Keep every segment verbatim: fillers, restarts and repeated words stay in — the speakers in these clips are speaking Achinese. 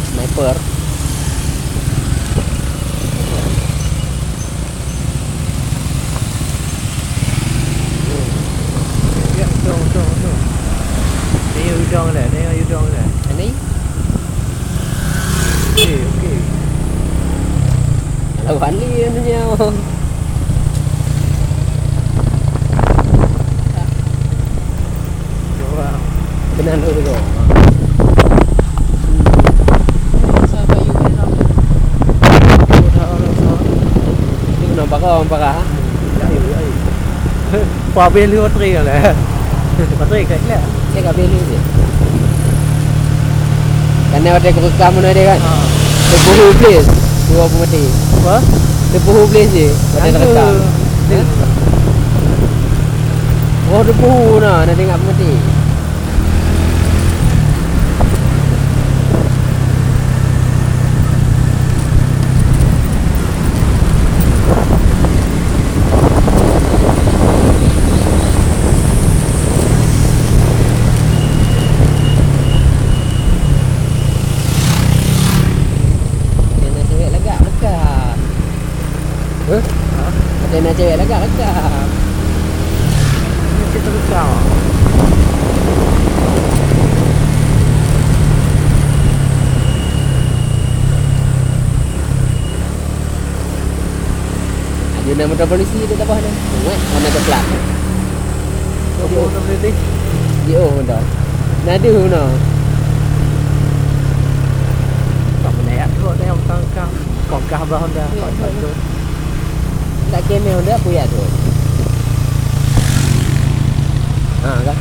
Sniper. Ya, betul, betul, betul. Dia udang dah, dia udang dah. Ini? Okey, okey. Lawan ni yang punya. Keunan dulu. Ini nampak kau, nampak ah? Ya, ya, ya. Pabeh lu baterai kan lah. Baterai kat sini. Saya kat belu je. Kan ada aku rekam mana dia kan? Ha. Tepuhu please. Dua pemati. Apa? Tepuhu please je. Pada rekam. Oh, tepuhu nah, nak tengok pemati. Kena cewek lagak makan. Hah? Ha? Ada nak cewek lagak, lagak. Ini kita besar. Ada nama motor polisi tu tak apa dah. Muat warna coklat. Apa motor polisi? Yo, dah. Nadu no. Tak benda ya tu, ada yang tangkap. Kok gah bah Honda, kok gah tu. Tak kemeh Honda, puyat tu. Ha, kan?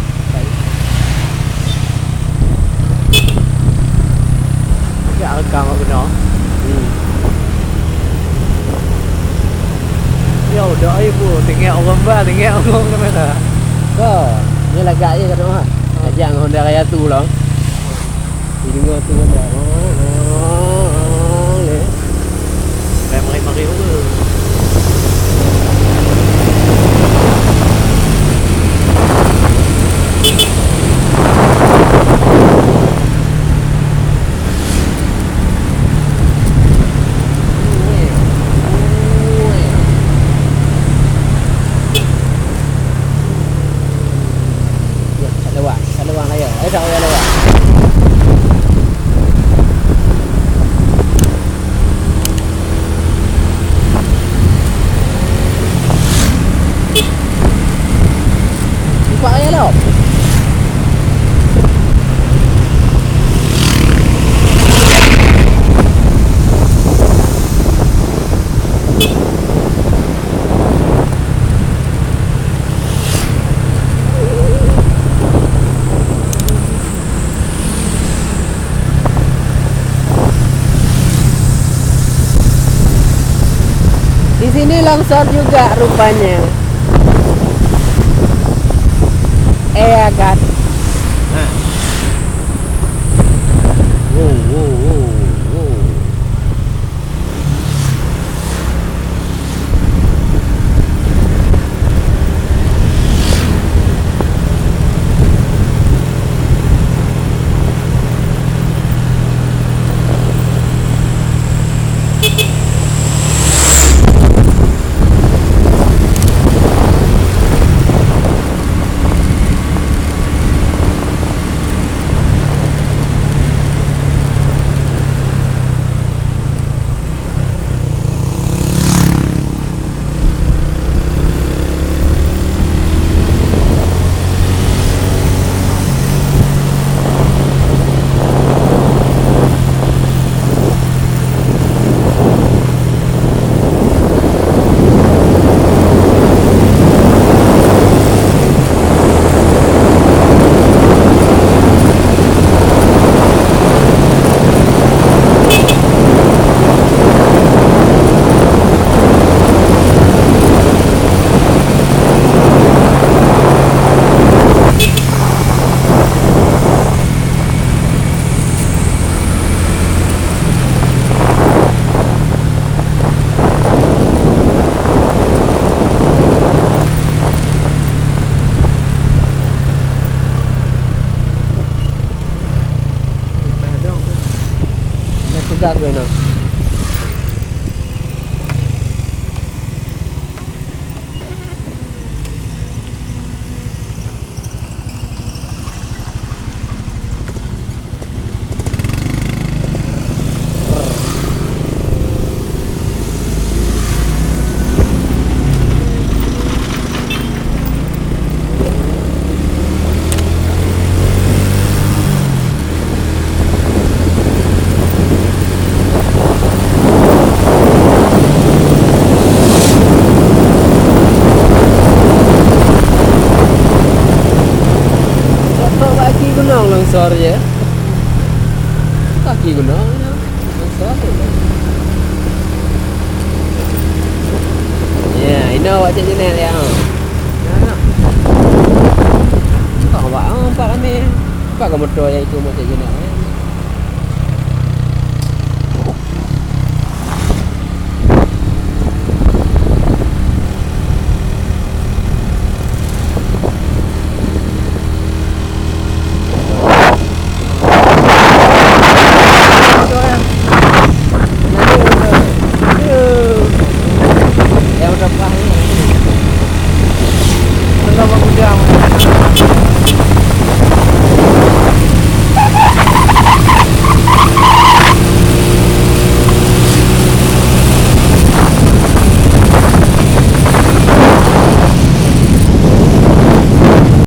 Agak rekam kat beuna. Hmm. Ya udah, ai bu, tinggal orang bah, tinggal orang kamera. Ko, ni lagak je kat rumah. Ha. Ajak ngon Honda Raya tu lah. Di deungoe tu kan dah. Oh, oh, oh, ya. Dah mari-mari apa? Ya, kat luar, kat luar raya. Eh, kat raya luar. Nampak raya lom. Di sini longsor juga rupanya. Eh, agak. Nah. Wow, wow, wow, wow. Beuna. Kaki gunong longsor je. Kaki gunong. Ya, inoe awak cek jeunel ya. Nah, nah. Kau awak, oh, empat ramai. Empat ke motor yang itu, mak cek jeunel, eh?